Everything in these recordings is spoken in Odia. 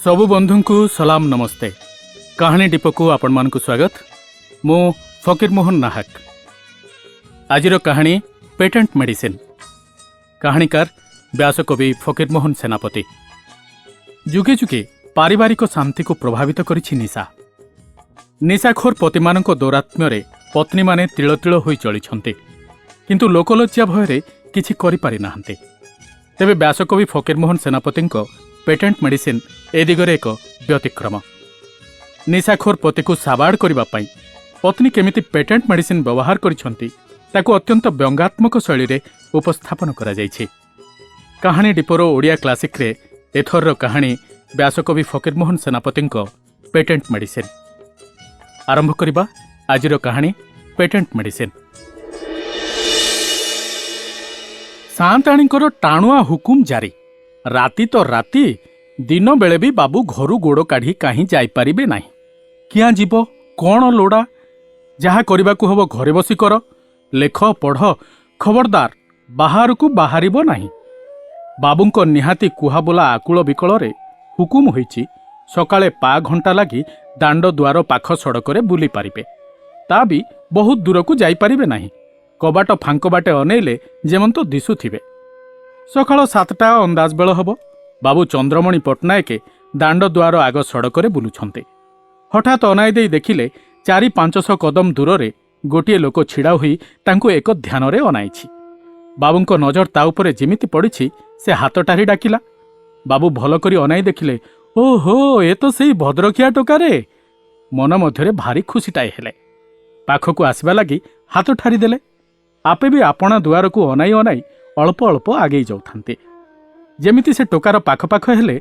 ସବୁ ବନ୍ଧୁଙ୍କୁ ସଲାମ, ନମସ୍ତେ। କାହାଣୀ ଡିପୋକୁ ଆପଣମାନଙ୍କୁ ସ୍ୱାଗତ। ମୁଁ ଫକୀରମୋହନ ନାହାକ। ଆଜିର କାହାଣୀ ପେଟେଣ୍ଟ ମେଡିସିନ୍। କାହାଣୀକାର ବ୍ୟାସକବି ଫକୀରମୋହନ ସେନାପତି। ଯୁଗେ ଯୁଗେ ପାରିବାରିକ ଶାନ୍ତିକୁ ପ୍ରଭାବିତ କରିଛି ନିଶା। ନିଶାଖୋର ପତିମାନଙ୍କ ଦୌରାତ୍ମ୍ୟରେ ପତ୍ନୀମାନେ ତିଳ ତିଳ ହୋଇ ଚଳିଛନ୍ତି, କିନ୍ତୁ ଲୋକଲଜ୍ଜା ଭୟରେ କିଛି କରିପାରିନାହାନ୍ତି। ତେବେ ବ୍ୟାସକବି ଫକୀରମୋହନ ସେନାପତିଙ୍କ ପେଟେଣ୍ଟ ମେଡିସିନ୍ ଏ ଦିଗରେ ଏକ ବ୍ୟତିକ୍ରମ। ନିଶାଖୋର ପତିକୁ ସାବାଡ଼ କରିବା ପାଇଁ ପତ୍ନୀ କେମିତି ପେଟେଣ୍ଟ ମେଡିସିନ୍ ବ୍ୟବହାର କରିଛନ୍ତି, ତାକୁ ଅତ୍ୟନ୍ତ ବ୍ୟଙ୍ଗାତ୍ମକ ଶୈଳୀରେ ଉପସ୍ଥାପନ କରାଯାଇଛି। କାହାଣୀ ଡିପୋର ଓଡ଼ିଆ କ୍ଲାସିକ୍ରେ ଏଥରର କାହାଣୀ ବ୍ୟାସକବି ଫକୀରମୋହନ ସେନାପତିଙ୍କ ପେଟେଣ୍ଟ ମେଡିସିନ୍। ଆରମ୍ଭ କରିବା ଆଜିର କାହାଣୀ ପେଟେଣ୍ଟ ମେଡିସିନ୍। ସାଆନ୍ତାଣୀଙ୍କର ଟାଣୁଆ ହୁକୁମ ଜାରି। ରାତି ତ ରାତି, ଦିନ ବେଳେ ବି ବାବୁ ଘରୁ ଗୋଡ଼ କାଢ଼ି କାହିଁ ଯାଇପାରିବେ ନାହିଁ। କିଆଁ ଯିବ, କ'ଣ ଲୋଡ଼ା? ଯାହା କରିବାକୁ ହେବ ଘରେ ବସି କର, ଲେଖ, ପଢ଼, ଖବରଦାର ବାହାରକୁ ବାହାରିବ ନାହିଁ। ବାବୁଙ୍କ ନିହାତି କୁହାବୋଲା ଆକୁଳ ବିକଳରେ ହୁକୁମ ହୋଇଛି, ସକାଳେ ପା ଘଣ୍ଟା ଲାଗି ଦାଣ୍ଡ ଦୁଆର ପାଖ ସଡ଼କରେ ବୁଲି ପାରିବେ, ତା ବି ବହୁତ ଦୂରକୁ ଯାଇପାରିବେ ନାହିଁ। କବାଟ ଫାଙ୍କ ବାଟେ ଅନେଇଲେ ଯେମନ୍ତ ଦିଶୁଥିବେ। ସକାଳ 7ଟା ଅନ୍ଦାଜ ବେଳ ହେବ। ବାବୁ ଚନ୍ଦ୍ରମଣି ପଟ୍ଟନାୟକ ଦାଣ୍ଡ ଦୁଆର ଆଗ ସଡ଼କରେ ବୁଲୁଛନ୍ତି। ହଠାତ୍ ଅନାଇ ଦେଇ ଦେଖିଲେ, 400-500 କଦମ ଦୂରରେ ଗୋଟିଏ ଲୋକ ଛିଡ଼ା ହୋଇ ତାଙ୍କୁ ଏକ ଧ୍ୟାନରେ ଅନାଇଛି। ବାବୁଙ୍କ ନଜର ତା ଉପରେ ଯେମିତି ପଡ଼ିଛି, ସେ ହାତ ଠାରି ଡାକିଲା। ବାବୁ ଭଲ କରି ଅନାଇ ଦେଖିଲେ, ଓହୋ, ଏ ତ ସେଇ ଭଦ୍ରଖିଆ ଟୋକାରେ। ମନ ମଧ୍ୟରେ ଭାରି ଖୁସିଟାଏ ହେଲେ। ପାଖକୁ ଆସିବା ଲାଗି ହାତ ଠାରିଦେଲେ। ଆପେ ବି ଆପଣା ଦୁଆରକୁ ଅନାଇ ଅନାଇ ଅଳ୍ପ ଅଳ୍ପ ଆଗେଇ ଯାଉଥାନ୍ତି। ଯେମିତି ସେ ଟୋକାର ପାଖ ପାଖ ହେଲେ,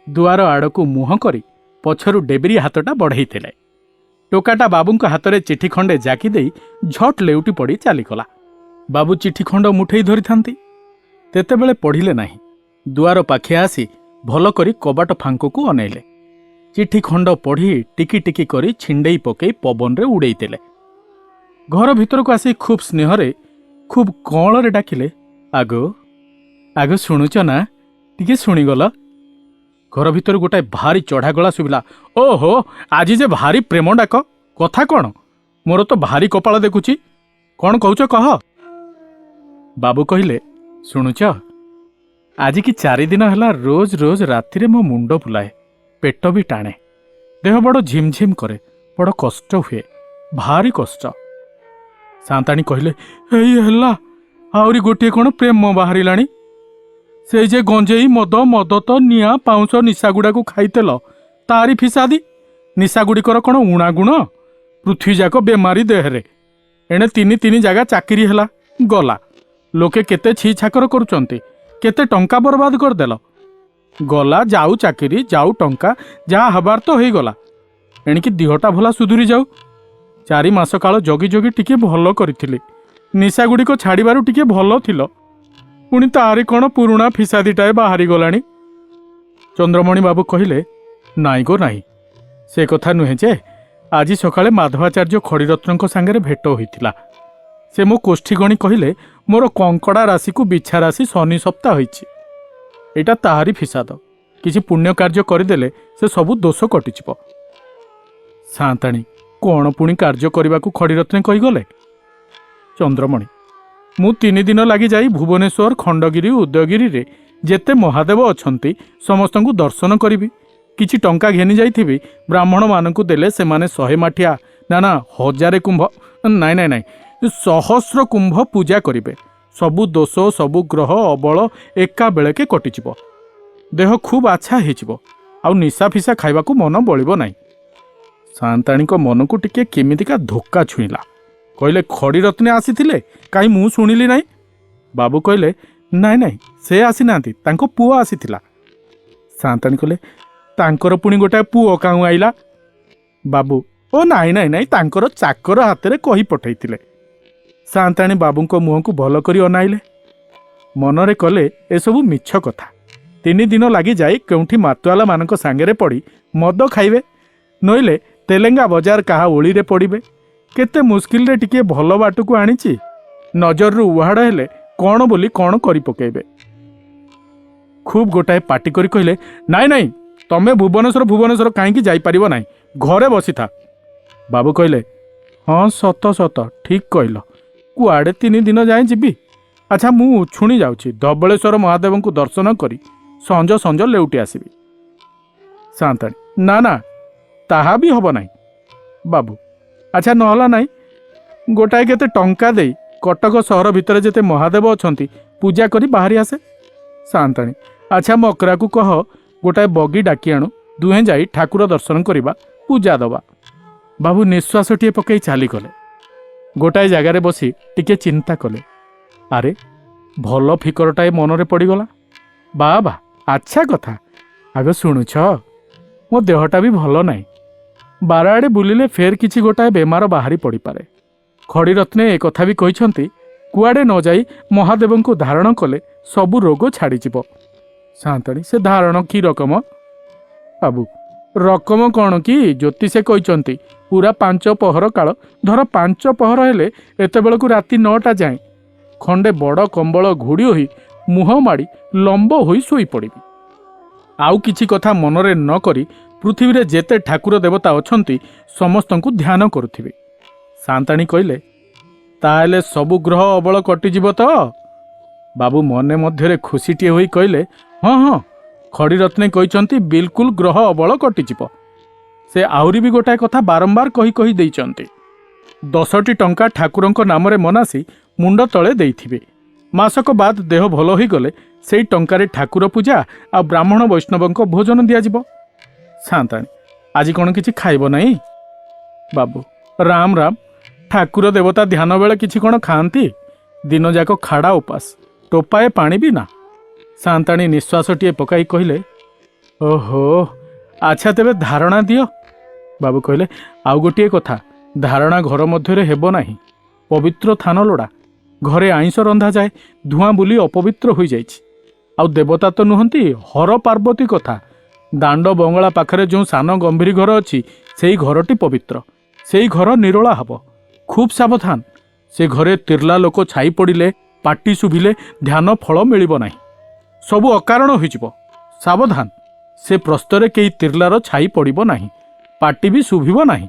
ଦୁଆର ଆଡ଼କୁ ମୁହଁ କରି ପଛରୁ ଡେବିରି ହାତଟା ବଢ଼େଇଥିଲେ। ଟୋକାଟା ବାବୁଙ୍କ ହାତରେ ଚିଠି ଖଣ୍ଡେ ଜାକି ଦେଇ ଝଟ୍ ଲେଉଟି ପଡ଼ି ଚାଲିଗଲା। ବାବୁ ଚିଠି ଖଣ୍ଡ ମୁଠେଇ ଧରିଥାନ୍ତି, ତେତେବେଳେ ପଢ଼ିଲେ ନାହିଁ। ଦୁଆର ପାଖିଆ ଆସି ଭଲ କରି କବାଟ ଫାଙ୍କକୁ ଅନେଇଲେ। ଚିଠି ଖଣ୍ଡ ପଢ଼ି ଟିକି ଟିକି କରି ଛିଣ୍ଡେଇ ପକେଇ ପବନରେ ଉଡ଼େଇ ଦେଲେ। ଘର ଭିତରକୁ ଆସି ଖୁବ୍ ସ୍ନେହରେ, ଖୁବ୍ କଅଁଳରେ ଡାକିଲେ, ଆଗୋ, ଆଗୋ, ଶୁଣୁଛ ନା? ଟିକେ ଶୁଣିଗଲ। ଘର ଭିତରୁ ଗୋଟାଏ ଭାରି ଚଢ଼ା ଗଳା ଶୁଭିଲା, ଓହୋ, ଆଜି ଯେ ଭାରି ପ୍ରେମ ଡାକ! କଥା କ'ଣ? ମୋର ତ ଭାରି କପାଳ ଦେଖୁଛି। କ'ଣ କହୁଛ କହ। ବାବୁ କହିଲେ, ଶୁଣୁଛ, ଆଜିକି 4 ଦିନ ହେଲା ରୋଜ ରୋଜ ରାତିରେ ମୋ ମୁଣ୍ଡ ବୁଲାଏ, ପେଟ ବି ଟାଣେ, ଦେହ ବଡ଼ ଝିମଝିମ କରେ, ବଡ଼ କଷ୍ଟ ହୁଏ, ଭାରି କଷ୍ଟ। ସାନ୍ତାଣୀ କହିଲେ, ଏଇ ହେଲା, ଆହୁରି ଗୋଟିଏ କ'ଣ ପ୍ରେମ ବାହାରିଲାଣି। ସେଇ ଯେ ଗଞ୍ଜେଇ, ମଦ, ମଦ ତ ନିଆଁ ପାଉଁଶ ନିଶାଗୁଡ଼ାକୁ ଖାଇତେଲ, ତାରି ଫିସାଦି। ନିଶାଗୁଡ଼ିକର କ'ଣ ଊଣା ଗୁଣ? ପୃଥିବୀଯାକ ବେମାରୀ ଦେହରେ। ଏଣେ ତିନି ତିନି ଜାଗା ଚାକିରି ହେଲା, ଗଲା। ଲୋକେ କେତେ ଛି ଛାକର କରୁଛନ୍ତି। କେତେ ଟଙ୍କା ବରବାଦ କରିଦେଲ। ଗଲା, ଯାଉ ଚାକିରି, ଯାଉ ଟଙ୍କା, ଯାହା ହେବାର ତ ହେଇଗଲା। ଏଣିକି ଦିହଟା ଭଲା ସୁଧୁରି ଯାଉ। 4 ମାସ କାଳ ଜଗି ଜଗି ଟିକେ ଭଲ କରିଥିଲି। ନିଶାଗୁଡ଼ିକ ଛାଡ଼ିବାରୁ ଟିକେ ଭଲ ଥିଲ। ପୁଣି ତାରି କ'ଣ ପୁରୁଣା ଫିସାଦିଟାଏ ବାହାରିଗଲାଣି। ଚନ୍ଦ୍ରମଣି ବାବୁ କହିଲେ, ନାଇଁ ଗୋ ନାଇଁ, ସେ କଥା ନୁହେଁ ଯେ, ଆଜି ସକାଳେ ମାଧବାଚାର୍ଯ୍ୟ ଖଡ଼ିରତ୍ନଙ୍କ ସାଙ୍ଗରେ ଭେଟ ହୋଇଥିଲା। ସେ ମୋ କୋଷ୍ଠୀ ଗଣି କହିଲେ, ମୋର କଙ୍କଡ଼ା ରାଶିକୁ ବିଛା ରାଶି ଶନି ସପ୍ତାହ ହୋଇଛି। ଏଇଟା ତାହାରି ଫିସାଦ। କିଛି ପୁଣ୍ୟ କାର୍ଯ୍ୟ କରିଦେଲେ ସେ ସବୁ ଦୋଷ କଟିଯିବ। ସାଆନ୍ତାଣୀ, କ'ଣ ପୁଣି କାର୍ଯ୍ୟ କରିବାକୁ ଖଡ଼ିରତ୍ନ କହିଗଲେ? ଚନ୍ଦ୍ରମଣି, ମୁଁ 3 ଦିନ ଲାଗି ଯାଇ ଭୁବନେଶ୍ୱର, ଖଣ୍ଡଗିରି, ଉଦୟଗିରିରେ ଯେତେ ମହାଦେବ ଅଛନ୍ତି ସମସ୍ତଙ୍କୁ ଦର୍ଶନ କରିବି। କିଛି ଟଙ୍କା ଘେନି ଯାଇଥିବି। ବ୍ରାହ୍ମଣମାନଙ୍କୁ ଦେଲେ ସେମାନେ 100 ମାଠିଆ, ନା ନା, 1000 କୁମ୍ଭ, ନାଇଁ ନାଇଁ ନାଇଁ, ସହସ୍ର କୁମ୍ଭ ପୂଜା କରିବେ। ସବୁ ଦୋଷ, ସବୁ ଗ୍ରହ ଅବଳ ଏକା ବେଳକେ କଟିଯିବ। ଦେହ ଖୁବ୍ ଆଚ୍ଛା ହେଇଯିବ। ଆଉ ନିଶା ଫିସା ଖାଇବାକୁ ମନ ବଳିବ ନାହିଁ। ସାଆନ୍ତାଣୀଙ୍କ ମନକୁ ଟିକେ କେମିତିକା ଧୋକା ଛୁଇଁଲା। କହିଲେ, ଖଡ଼ିରତ୍ନେ ଆସିଥିଲେ? କାହିଁ ମୁଁ ଶୁଣିଲି ନାହିଁ। ବାବୁ କହିଲେ, ନାଇଁ ନାଇଁ, ସେ ଆସିନାହାନ୍ତି, ତାଙ୍କ ପୁଅ ଆସିଥିଲା। ସାଆନ୍ତାଣୀ କହିଲେ, ତାଙ୍କର ପୁଣି ଗୋଟାଏ ପୁଅ କାହୁଁ ଆଇଲା? ବାବୁ, ଓ ନାଇଁ ନାଇଁ ନାଇଁ, ତାଙ୍କର ଚାକର ହାତରେ କହି ପଠେଇଥିଲେ। ସାଆନ୍ତାଣୀ ବାବୁଙ୍କ ମୁହଁକୁ ଭଲ କରି ଅନାଇଲେ। ମନରେ କଲେ, ଏସବୁ ମିଛ କଥା। 3 ଦିନ ଲାଗି ଯାଇ କେଉଁଠି ମାତୁଆଲାମାନଙ୍କ ସାଙ୍ଗରେ ପଡ଼ି ମଦ ଖାଇବେ, ନଇଲେ ତେଲେଙ୍ଗା ବଜାର କାହା ଓଳିରେ ପଡ଼ିବେ। କେତେ ମୁସ୍କିଲରେ ଟିକିଏ ଭଲ ବାଟକୁ ଆଣିଛି, ନଜରରୁ ଉହାଡ଼ ହେଲେ କ'ଣ ବୋଲି କ'ଣ କରି ପକେଇବେ। ଖୁବ୍ ଗୋଟାଏ ପାଟି କରି କହିଲେ, ନାଇଁ ନାଇଁ, ତମେ ଭୁବନେଶ୍ୱର ଭୁବନେଶ୍ୱର କାହିଁକି ଯାଇପାରିବ ନାହିଁ, ଘରେ ବସିଥା। ବାବୁ କହିଲେ, ହଁ ସତ ସତ, ଠିକ୍ କହିଲ, କୁଆଡ଼େ 3 ଦିନ ଯାଏଁ ଯିବି। ଆଚ୍ଛା, ମୁଁ ଉଛୁଣି ଯାଉଛି, ଧବଳେଶ୍ୱର ମହାଦେବଙ୍କୁ ଦର୍ଶନ କରି ସଞ୍ଜ ସଞ୍ଜ ଲେଉଟି ଆସିବି। ସାନ୍ତାଣୀ, ନା ନା, ତାହା ବି ହେବ ନାହିଁ। ବାବୁ, ଆଚ୍ଛା ନହେଲା ନାହିଁ, ଗୋଟାଏ କେତେ ଟଙ୍କା ଦେଇ କଟକ ସହର ଭିତରେ ଯେତେ ମହାଦେବ ଅଛନ୍ତି ପୂଜା କରି ବାହାରି ଆସେ। ସାନ୍ତାଣୀ, ଆଚ୍ଛା ମକରାକୁ କହ ଗୋଟାଏ ବଗି ଡାକି ଆଣୁ, ଦୁହେଁ ଯାଇ ଠାକୁର ଦର୍ଶନ କରିବା, ପୂଜା ଦେବା। ବାବୁ ନିଶ୍ୱାସଟିଏ ପକାଇ ଚାଲିଗଲେ। ଗୋଟାଏ ଜାଗାରେ ବସି ଟିକେ ଚିନ୍ତା କଲେ। ଆରେ, ଭଲ ଫିକରଟାଏ ମନରେ ପଡ଼ିଗଲା। ବା ବା, ଆଚ୍ଛା କଥା। ଆଗ ଶୁଣୁଛ, ମୋ ଦେହଟା ବି ଭଲ ନାହିଁ, ବାରଆଡ଼େ ବୁଲିଲେ ଫେର୍ କିଛି ଗୋଟାଏ ବେମାର ବାହାରି ପଡ଼ିପାରେ। ଖଡ଼ିରତ୍ନେ ଏ କଥା ବି କହିଛନ୍ତି, କୁଆଡ଼େ ନ ଯାଇ ମହାଦେବଙ୍କୁ ଧାରଣ କଲେ ସବୁ ରୋଗ ଛାଡ଼ିଯିବ। ସାନ୍ତାଣୀ, ସେ ଧାରଣ କି ରକମ? ବାବୁ, ରକମ କ'ଣ କି, ଜ୍ୟୋତିଷେ କହିଛନ୍ତି ପୁରା 5 ପହର କାଳ, ଧର 5 ପହର ହେଲେ ଏତେବେଳକୁ ରାତି 9ଟା ଯାଏଁ ଖଣ୍ଡେ ବଡ଼ କମ୍ବଳ ଘୋଡ଼ି ହୋଇ ମୁହଁ ମାଡ଼ି ଲମ୍ବ ହୋଇ ଶୋଇପଡ଼ିବି। ଆଉ କିଛି କଥା ମନରେ ନ କରି ପୃଥିବୀରେ ଯେତେ ଠାକୁର ଦେବତା ଅଛନ୍ତି ସମସ୍ତଙ୍କୁ ଧ୍ୟାନ କରୁଥିବି। ସାନ୍ତାଣୀ କହିଲେ, ତାହେଲେ ସବୁ ଗ୍ରହ ଅବଳ କଟିଯିବ ତ? ବାବୁ ମନେ ମଧ୍ୟରେ ଖୁସିଟିଏ ହୋଇ କହିଲେ, ହଁ ହଁ, ଖଡ଼ିରତ୍ନେ କହିଛନ୍ତି ବିଲକୁଲ ଗ୍ରହ ଅବଳ କଟିଯିବ। ସେ ଆହୁରି ବି ଗୋଟାଏ କଥା ବାରମ୍ବାର କହି କହି ଦେଇଛନ୍ତି, 10ଟି ଟଙ୍କା ଠାକୁରଙ୍କ ନାମରେ ମନାସି ମୁଣ୍ଡ ତଳେ ଦେଇଥିବେ। ମାସକ ବାଦ ଦେହ ଭଲ ହୋଇଗଲେ ସେଇ ଟଙ୍କାରେ ଠାକୁର ପୂଜା ଆଉ ବ୍ରାହ୍ମଣ ବୈଷ୍ଣବଙ୍କ ଭୋଜନ ଦିଆଯିବ। ସାନ୍ତାଣୀ, ଆଜି କ'ଣ କିଛି ଖାଇବ ନାହିଁ? ବାବୁ, ରାମ ରାମ, ଠାକୁର ଦେବତା ଧ୍ୟାନ ବେଳେ କିଛି କ'ଣ ଖାଆନ୍ତି? ଦିନଯାକ ଖାଡ଼ା ଉପାସ, ଟୋପାଏ ପାଣି ବି ନା। ସାନ୍ତାଣୀ ନିଶ୍ୱାସଟିଏ ପକାଇ କହିଲେ, ଓହୋ, ଆଚ୍ଛା ତେବେ ଧାରଣା ଦିଅ। ବାବୁ କହିଲେ, ଆଉ ଗୋଟିଏ କଥା, ଧାରଣା ଘର ମଧ୍ୟରେ ହେବ ନାହିଁ, ପବିତ୍ର ଥାନ ଲୋଡ଼ା। ଘରେ ଆଇଁଷ ରନ୍ଧାଯାଏ, ଧୂଆଁ ବୁଲି ଅପବିତ୍ର ହୋଇଯାଇଛି। ଆଉ ଦେବତା ତ ନୁହନ୍ତି, ହର ପାର୍ବତୀ କଥା। ଦାଣ୍ଡ ବଙ୍ଗଳା ପାଖରେ ଯେଉଁ ସାନ ଗମ୍ଭୀର ଘର ଅଛି, ସେଇ ଘରଟି ପବିତ୍ର, ସେଇ ଘର ନିରୋଳା ହେବ। ଖୁବ୍ ସାବଧାନ, ସେ ଘରେ ତିର୍ଲା ଲୋକ ଛାଇ ପଡ଼ିଲେ, ପାଟି ଶୁଭିଲେ ଧ୍ୟାନ ଫଳ ମିଳିବ ନାହିଁ, ସବୁ ଅକାରଣ ହୋଇଯିବ। ସାବଧାନ, ସେ ପ୍ରସ୍ତରେ କେହି ତିର୍ଲାର ଛାଇ ପଡ଼ିବ ନାହିଁ, ପାଟି ବି ଶୁଭିବ ନାହିଁ।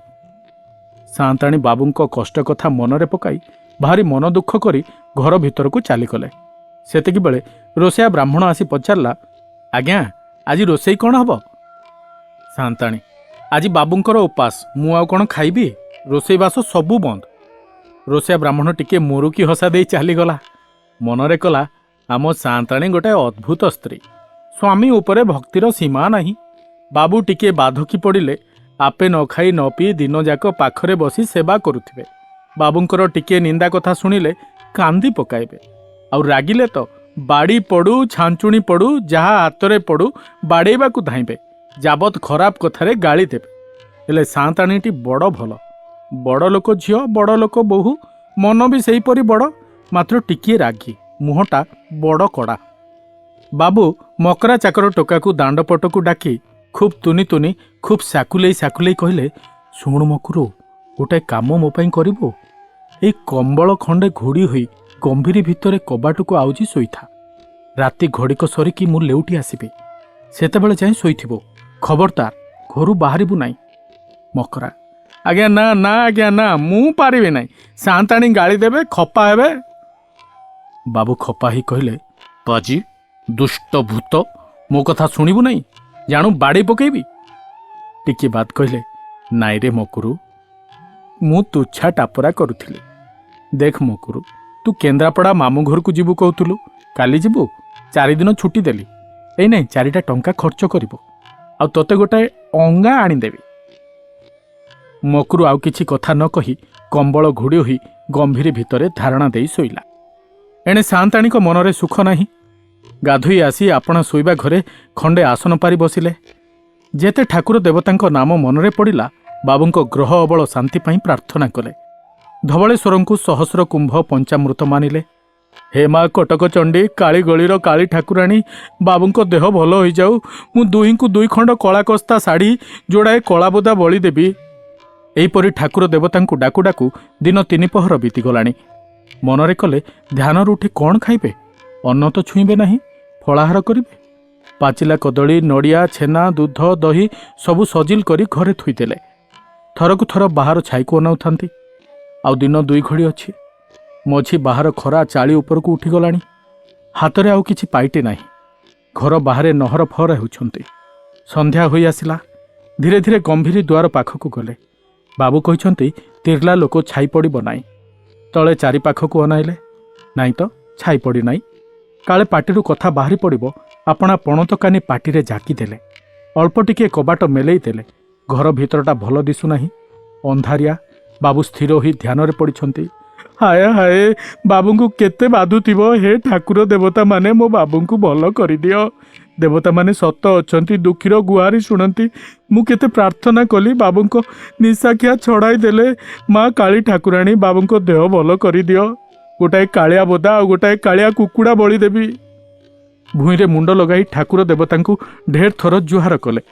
ସାନ୍ତାଣୀ ବାବୁଙ୍କ କଷ୍ଟ କଥା ମନରେ ପକାଇ ଭାରି ମନ ଦୁଃଖ କରି ଘର ଭିତରକୁ ଚାଲିଗଲେ। ସେତିକିବେଳେ ରୋଷେୟା ବ୍ରାହ୍ମଣ ଆସି ପଚାରିଲା, ଆଜ୍ଞା, ଆଜି ରୋଷେଇ କ'ଣ ହେବ? ସାନ୍ତାଣୀ, ଆଜି ବାବୁଙ୍କର ଉପାସ, ମୁଁ ଆଉ କ'ଣ ଖାଇବି? ରୋଷେଇବାସ ସବୁ ବନ୍ଦ। ରୋଷେୟା ବ୍ରାହ୍ମଣ ଟିକିଏ ମୁରୁକି ହସା ଦେଇ ଚାଲିଗଲା। ମନରେ କଲା, ଆମ ସାନ୍ତାଣୀ ଗୋଟାଏ ଅଦ୍ଭୁତ ସ୍ତ୍ରୀ, ସ୍ୱାମୀ ଉପରେ ଭକ୍ତିର ସୀମା ନାହିଁ। ବାବୁ ଟିକିଏ ବାଧକି ପଡ଼ିଲେ ଆପେ ନ ଖାଇ ନ ପିଇ ଦିନଯାକ ପାଖରେ ବସି ସେବା କରୁଥିବେ। ବାବୁଙ୍କର ଟିକିଏ ନିନ୍ଦା କଥା ଶୁଣିଲେ କାନ୍ଦି ପକାଇବେ, ଆଉ ରାଗିଲେ ତ ବାଡ଼ି ପଡ଼ୁ ଛାଞ୍ଚୁଣି ପଡ଼ୁ ଯାହା ହାତରେ ପଡ଼ୁ ବାଡ଼େଇବାକୁ ଧାଇଁବେ, ଯାବତ ଖରାପ କଥାରେ ଗାଳି ଦେବେ। ହେଲେ ସାନ୍ତାଣୀଟି ବଡ଼ ଭଲ, ବଡ଼ ଲୋକ ଝିଅ, ବଡ଼ ଲୋକ ବୋହୂ, ମନ ବି ସେହିପରି ବଡ଼, ମାତ୍ର ଟିକିଏ ରାଗି, ମୁହଁଟା ବଡ଼ କଡ଼ା। ବାବୁ ମକରା ଚାକର ଟୋକାକୁ ଦାଣ୍ଡ ପଟକୁ ଡାକି ଖୁବ୍ ତୁନି ତୁନି, ଖୁବ୍ ସାକୁଲେଇ ସାକୁଲେଇ କହିଲେ, ଶୁଣୁ ମକୁରୁ, ଗୋଟାଏ କାମ ମୋ ପାଇଁ କରିବୁ? ଏଇ କମ୍ବଳ ଖଣ୍ଡେ ଘୋଡ଼ି ହୋଇ ଗମ୍ଭୀରୀ ଭିତରେ କବାଟକୁ ଆଉଜି ଶୋଇଥା। ରାତି ଘଡ଼ିକ ସରିକି ମୁଁ ଲେଉଟି ଆସିବି, ସେତେବେଳେ ଯାଏଁ ଶୋଇଥିବୁ। ଖବରଦାର, ଘରୁ ବାହାରିବୁ ନାହିଁ। ମକରା, ଆଜ୍ଞା ନା ନା ଆଜ୍ଞା ନା, ମୁଁ ପାରିବି ନାହିଁ, ସାନ୍ତାଣୀ ଗାଳି ଦେବେ, ଖପା ହେବେ। ବାବୁ ଖପା ହେଇ କହିଲେ, ପାଜି ଦୁଷ୍ଟ ଭୂତ, ମୋ କଥା ଶୁଣିବୁ ନାହିଁ? ଜାଣୁ ବାଡ଼େଇ ପକେଇବି। ଟିକିଏ ବାଦ କହିଲେ, ନାଇଁରେ ମକୁରୁ, ମୁଁ ତୁଚ୍ଛା ଟାପରା କରୁଥିଲି। ଦେଖ ମକୁରୁ, ତୁ କେନ୍ଦ୍ରାପଡ଼ା ମାମୁଁ ଘରକୁ ଯିବୁ କହୁଥିଲୁ, କାଲି ଯିବୁ, 4 ଦିନ ଛୁଟି ଦେଲି, ଏଇ ନାଇଁ 4ଟା ଟଙ୍କା ଖର୍ଚ୍ଚ କରିବୁ, ଆଉ ତୋତେ ଗୋଟାଏ ଅଙ୍ଗା ଆଣିଦେବି। ମକୁରୁ ଆଉ କିଛି କଥା ନ କହି କମ୍ବଳ ଘୋଡ଼ି ହୋଇ ଗମ୍ଭୀରୀ ଭିତରେ ଧାରଣା ଦେଇ ଶୋଇଲା। ଏଣେ ସାନ୍ତାଣୀଙ୍କ ମନରେ ସୁଖ ନାହିଁ। ଗାଧୋଇ ଆସି ଆପଣା ଶୋଇବା ଘରେ ଖଣ୍ଡେ ଆସନ ପାରି ବସିଲେ। ଯେତେ ଠାକୁର ଦେବତାଙ୍କ ନାମ ମନରେ ପଡ଼ିଲା, ବାବୁଙ୍କ ଗ୍ରହ ଅବଳ ଶାନ୍ତି ପାଇଁ ପ୍ରାର୍ଥନା କଲେ। ଧବଳେଶ୍ୱରଙ୍କୁ ସହସ୍ର କୁମ୍ଭ ପଞ୍ଚାମୃତ ମାନିଲେ। ହେ ମା କଟକ ଚଣ୍ଡୀ, କାଳୀଗଳିର କାଳୀ ଠାକୁରାଣୀ, ବାବୁଙ୍କ ଦେହ ଭଲ ହୋଇଯାଉ, ମୁଁ ଦୁହିଁଙ୍କୁ 2 ଖଣ୍ଡ କଳାକସ୍ତା ଶାଢ଼ୀ, ଯୋଡ଼ାଏ କଳାବୋଦା ବଳି ଦେବି। ଏହିପରି ଠାକୁର ଦେବତାଙ୍କୁ ଡାକୁ ଡାକୁ ଦିନ 3 ପହର ବିତିଗଲାଣି। ମନରେ କଲେ, ଧ୍ୟାନରୁ ଉଠି କ'ଣ ଖାଇବେ? ଅନ୍ନ ତ ଛୁଇଁବେ ନାହିଁ, ଫଳାହାର କରିବେ। ପାଚିଲା କଦଳୀ, ନଡ଼ିଆ, ଛେନା, ଦୁଧ, ଦହି ସବୁ ସଜିଲ କରି ଘରେ ଥୋଇଦେଲେ। ଥରକୁ ଥର ବାହାର ଛାଇକୁ ଅନାଉଥାନ୍ତି। ଆଉ ଦିନ ଦୁଇ ଘଡ଼ି ଅଛି। ମଝି ବାହାର ଖରା ଚାଳି ଉପରକୁ ଉଠିଗଲାଣି। ହାତରେ ଆଉ କିଛି ପାଇଟି ନାହିଁ। ଘର ବାହାରେ ନହର ଫହର ହେଉଛନ୍ତି। ସନ୍ଧ୍ୟା ହୋଇ ଆସିଲା। ଧୀରେ ଧୀରେ ଗମ୍ଭୀରୀ ଦୁଆର ପାଖକୁ ଗଲେ। ବାବୁ କହିଛନ୍ତି, ତିର୍ଲା ଲୋକ ଛାଇ ପଡ଼ିବ ନାହିଁ। ତଳେ ଚାରିପାଖକୁ ଅନାଇଲେ। ନାଇଁ ତ, ଛାଇ ପଡ଼ିନାହିଁ। କାଳେ ପାଟିରୁ କଥା ବାହାରି ପଡ଼ିବ, ଆପଣା ପଣତ କାନି ପାଟିରେ ଜାକି ଦେଲେ। ଅଳ୍ପ ଟିକିଏ କବାଟ ମେଲେଇ ଦେଲେ। ଘର ଭିତରଟା ଭଲ ଦିଶୁନାହିଁ, ଅନ୍ଧାରିଆ। ବାବୁ ସ୍ଥିର ହୋଇ ଧ୍ୟାନରେ ପଡ଼ିଛନ୍ତି। ହାୟ ହାୟ, ବାବୁଙ୍କୁ କେତେ ବାଧୁଥିବ! ହେ ଠାକୁର ଦେବତାମାନେ, ମୋ ବାବୁଙ୍କୁ ଭଲ କରିଦିଅ। ଦେବତାମାନେ ସତ ଅଛନ୍ତି, ଦୁଃଖୀର ଗୁହାରି ଶୁଣନ୍ତି। ମୁଁ କେତେ ପ୍ରାର୍ଥନା କଲି, ବାବୁଙ୍କ ନିଶାଖିଆ ଛଡ଼ାଇ ଦେଲେ। ମା କାଳୀ ଠାକୁରାଣୀ, ବାବୁଙ୍କ ଦେହ ଭଲ କରିଦିଅ। ଗୋଟାଏ କାଳିଆ ବୋଦା ଆଉ ଗୋଟାଏ କାଳିଆ କୁକୁଡ଼ା ବଳି ଦେବି। ଭୂଇଁରେ ମୁଣ୍ଡ ଲଗାଇ ଠାକୁର ଦେବତାଙ୍କୁ ଢେର ଥର ଜୁହାର କଲେ।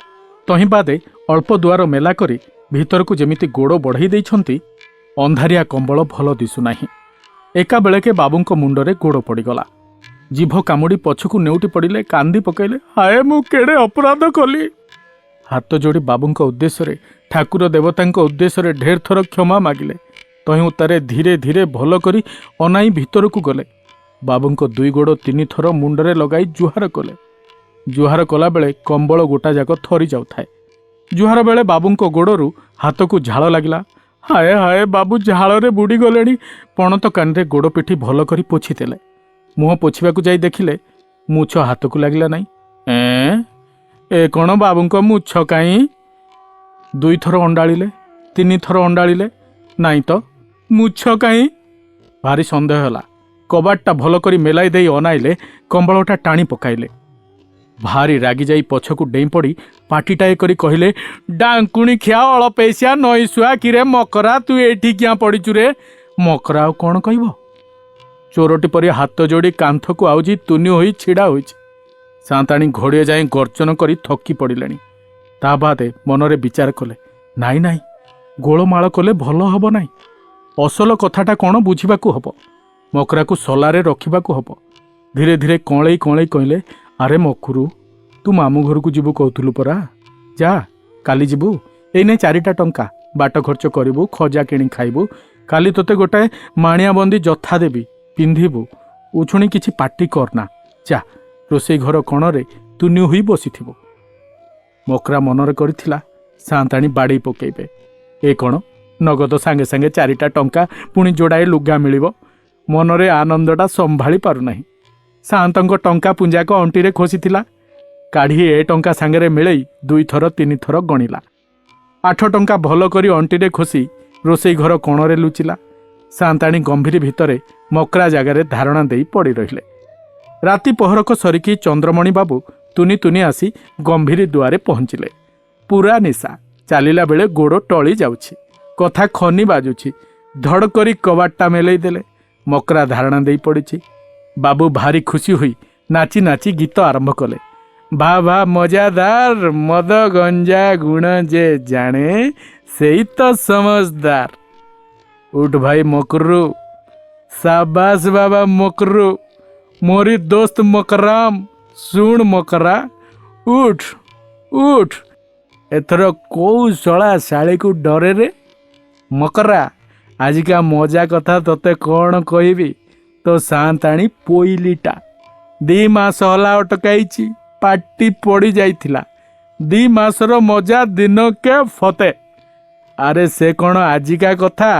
ତହିଁ ବାଦେ ଅଳ୍ପ ଦୁଆର ମେଲା କରି ଭିତରକୁ ଯେମିତି ଗୋଡ଼ ବଢ଼େଇ ଦେଇଛନ୍ତି, ଅନ୍ଧାରିଆ କମ୍ବଳ ଭଲ ଦିଶୁନାହିଁ। ଏକାବେଳକେ ବାବୁଙ୍କ ମୁଣ୍ଡରେ ଗୋଡ଼ ପଡ଼ିଗଲା। ଜିଭ କାମୁଡ଼ି ପଛକୁ ନେଉଟି ପଡ଼ିଲେ, କାନ୍ଦି ପକାଇଲେ। ହାୟ, ମୁଁ କେଡ଼େ ଅପରାଧ କଲି! ହାତ ଯୋଡ଼ି ବାବୁଙ୍କ ଉଦ୍ଦେଶ୍ୟରେ, ଠାକୁର ଦେବତାଙ୍କ ଉଦ୍ଦେଶ୍ୟରେ ଢେର ଥର କ୍ଷମା ମାଗିଲେ। ତହିଁ ଉତ୍ତାରେ ଧୀରେ ଧୀରେ ଭଲ କରି ଅନାଇ ଭିତରକୁ ଗଲେ। ବାବୁଙ୍କ ଦୁଇ ଗୋଡ଼ ତିନି ଥର ମୁଣ୍ଡରେ ଲଗାଇ ଜୁହାର କଲେ। ଜୁହାର କଲାବେଳେ କମ୍ବଳ ଗୋଟା ଯାକ ଥରି ଯାଉଥାଏ। ଜୁହାର ବେଳେ ବାବୁଙ୍କ ଗୋଡ଼ରୁ ହାତକୁ ଝାଳ ଲାଗିଲା। ହାୟ ହାୟ, ବାବୁ ଝାଳରେ ବୁଡ଼ିଗଲେଣି। ପଣତ କାନିରେ ଗୋଡ଼ ପିଠି ଭଲ କରି ପୋଛିଦେଲେ। ମୁହଁ ପୋଛିବାକୁ ଯାଇ ଦେଖିଲେ, ମୁଛ ହାତକୁ ଲାଗିଲା ନାହିଁ। ଏଁ, ଏ କ'ଣ, ବାବୁଙ୍କ ମୁଛ କାହିଁ? ଦୁଇଥର ଅଣ୍ଡାଳିଲେ, ତିନିଥର ଅଣ୍ଡାଳିଲେ, ନାଇଁ ତ, ମୁଛ କାହିଁ? ଭାରି ସନ୍ଦେହ ହେଲା। କବାଟଟା ଭଲ କରି ମେଲାଇ ଦେଇ ଅନାଇଲେ, କମ୍ବଳଟା ଟାଣି ପକାଇଲେ। ଭାରି ରାଗିଯାଇ ପଛକୁ ଡେଇଁ ପଡ଼ି ପାଟିଟାଏ କରି କହିଲେ, ଡାଙ୍କୁଣି ଖିଆ ଅଳପେଇସିଆ ନଈଶୁଆ, କିରେ ମକରା, ତୁ ଏଇଠି କିଆଁ ପଡ଼ିଚୁ ରେ? ମକରା ଆଉ କ'ଣ କହିବ? ଚୋରଟି ପରି ହାତ ଯୋଡ଼ି କାନ୍ଥକୁ ଆଉଜି ତୁନି ହୋଇ ଛିଡ଼ା ହୋଇଛି। ସାନ୍ତାଣୀ ଘଡ଼ିଏ ଯାଏଁ ଗର୍ଜନ କରି ଥକି ପଡ଼ିଲେଣି। ତା ବାଦେ ମନରେ ବିଚାର କଲେ, ନାଇଁ ନାଇଁ, ଗୋଳମାଳ କଲେ ଭଲ ହେବ ନାହିଁ। ଅସଲ କଥାଟା କ'ଣ ବୁଝିବାକୁ ହବ। ମକରାକୁ ସଲାରେ ରଖିବାକୁ ହବ। ଧୀରେ ଧୀରେ କଅଁଳେଇ କଅଁଳେଇ କହିଲେ, ଆରେ ମକୁରୁ, ତୁ ମାମୁଁ ଘରକୁ ଯିବୁ କହୁଥିଲୁ ପରା। ଯା, କାଲି ଯିବୁ। ଏଇନେ 4ଟା ଟଙ୍କା, ବାଟ ଖର୍ଚ୍ଚ କରିବୁ, ଖଜା କିଣି ଖାଇବୁ। କାଲି ତୋତେ ଗୋଟାଏ ମାଣିଆବନ୍ଦି ଯଥା ଦେବି, ପିନ୍ଧିବୁ। ଉଛୁଣି କିଛି ପାଟି କରନା। ଯା, ରୋଷେଇ ଘର କଣରେ ତୁନି ହୋଇ ବସିଥିବୁ। ମକରା ମନରେ କରିଥିଲା, ସାନ୍ତାଣୀ ବାଡ଼େଇ ପକେଇବେ। ଏ କ'ଣ, ନଗଦ ସାଙ୍ଗେ ସାଙ୍ଗେ 4ଟା ଟଙ୍କା, ପୁଣି ଯୋଡ଼ାଏ ଲୁଗା ମିଳିବ! ମନରେ ଆନନ୍ଦଟା ସମ୍ଭାଳି ପାରୁନାହିଁ। ସାନ୍ତଙ୍କ ଟଙ୍କା ପୁଞ୍ଜାକ ଅଣ୍ଟିରେ ଖୋସିଥିଲା। କାଢ଼ି ଏ ଟଙ୍କା ସାଙ୍ଗରେ ମିଳେଇ ଦୁଇଥର ତିନିଥର ଗଣିଲା। 8 ଟଙ୍କା ଭଲ କରି ଅଣ୍ଟିରେ ଖୋସି ରୋଷେଇ ଘର କୋଣରେ ଲୁଚିଲା। ସାନ୍ତାଣୀ ଗମ୍ଭୀର ଭିତରେ ମକରା ଜାଗାରେ ଧାରଣା ଦେଇ ପଡ଼ି ରହିଲେ। ରାତି ପହରକ ସରିକି ଚନ୍ଦ୍ରମଣି ବାବୁ ତୁନି ତୁନି ଆସି ଗମ୍ଭୀରୀ ଦୁଆରେ ପହଞ୍ଚିଲେ। ପୁରା ନିଶା। ଚାଲିଲା ବେଳେ ଗୋଡ଼ ଟଳି ଯାଉଛି, କଥା ଖନି ବାଜୁଛି। ଧଡ଼ କରି କବାଟଟା ମେଲେଇ ଦେଲେ। ମକରା ଧାରଣା ଦେଇ ପଡ଼ିଛି। ବାବୁ ଭାରି ଖୁସି ହୋଇ ନାଚି ନାଚି ଗୀତ ଆରମ୍ଭ କଲେ। ଭା ଭା ମଜାଦାର, ମଦ ଗଞ୍ଜା ଗୁଣ ଯେ ଜାଣେ ସେଇ ତ ସମଜଦାର। ଉଠ ଭାଇ ମକରୁ, ସାବାସ ବାବା ମକରୁ, ମୋରି ଦୋସ୍ତ ମକରାମ। ଶୁଣ ମକରା, ଉଠ ଉଠ, ଏଥର କୋଉ ଶଳା ଶାଳୀକୁ ଡରେ ରେ? ମକରା, ଆଜିକା ମଜା କଥା ତତେ କ'ଣ କହିବି। ତୋ ସାନ୍ତାଣୀ ପୋଇଲିଟା 2 ମାସ ହେଲା ଅଟକାଇଛି, ପାଟି ପଡ଼ି ଯାଇଥିଲା। 2 ମାସର ମଜା ଦିନକେ ଫତେ। ଆରେ ସେ କ'ଣ ଆଜିକା କଥା,